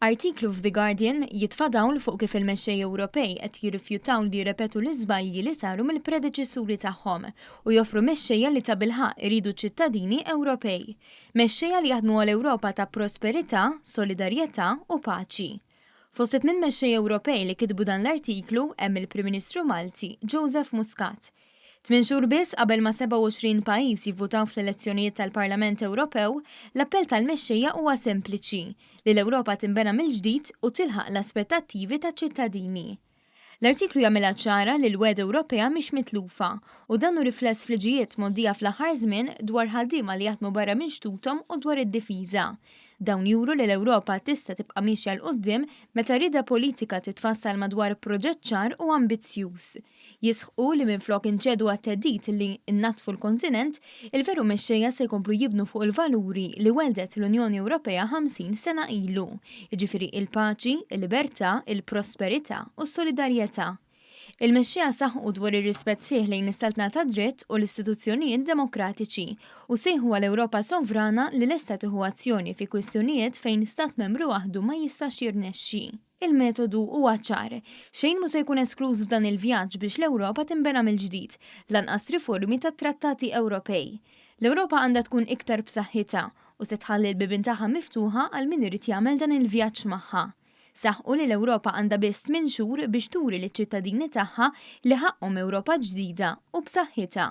Artiklu f'The Guardian jitfa' dawl fuq kif il-mexxejja Ewropej qed jirrifjutaw li jirrepetu l-iżbalji li saru mill-predeċessuri tagħhom u joffru mexxejja li tabilħaqq iridu ċ-ċittadini Ewropej. Mexxejja li jaħdmu għal Ewropa ta' prosperità, solidarjetà u paċi. Fost it-tmien mexxejja Ewropej li kitbu dan l-artiklu hemm il-Prim Ministru Malti, Joseph Muscat. Tmien xhur biss qabel ma 27 pajjiż jivvutaw fl-elezzjonijiet tal-Parlament Ewropew, l-appell tal-mexxejja huwa sempliċi, li l-Ewropa tinbena mill-ġdid u tilħaq l-aspettattivi taċ-ċittadini. L-artiklu jagħmilha ċara li l-wegħda Ewropea mhix mitlufa, u dan hu rifless f'liġijiet mgħoddija fl-aħħar żmien dwar ħaddiema li jaħdmu barra minn xtuthom u dwar id-difiża. Dawn juru li l-Ewropa tista' tibqa' miexja 'l quddiem meta rieda politika titfassal madwar proġett ċar u ambizzjuż. Jisħqu li minflok inċedu għat-theddid li nnaddfu l-kontinent, il-veru mexxejja se jkomplu jibnu fuq il-valuri li welldet l-Unjoni Ewropea 50 sena ilu, jiġifieri il-paċi, il-libertà, il-prosperità u s-solidarjetà. Il-mexxejja saħqu dwar ir-rispett sħiħ lejn is-saltna tad-dritt u l-istituzzjonijiet demokratiċi u sejħu għal Ewropa sovrana li lesta tieħu azzjoni fi kwistjonijiet fejn stat membru waħdu ma jistax jirnexxi. Il-metodu huwa ċar. Xejn mhu se jkun eskluż f'dan il-vjaġġ biex l-Ewropa tinbena mill-ġdid, lanqas riformi tat-trattati Ewropej. L-Ewropa għandha tkun iktar b'saħħitha u se tħalli l-bibien tagħha miftuħa għal min irid jagħmel dan il-vjaġġ magħha. Saħqu li l-Ewropa għandha biss tminn xhur biex turi liċ-ċittadini tagħha li ħaqqhom Ewropa ġdida u b'saħħitha.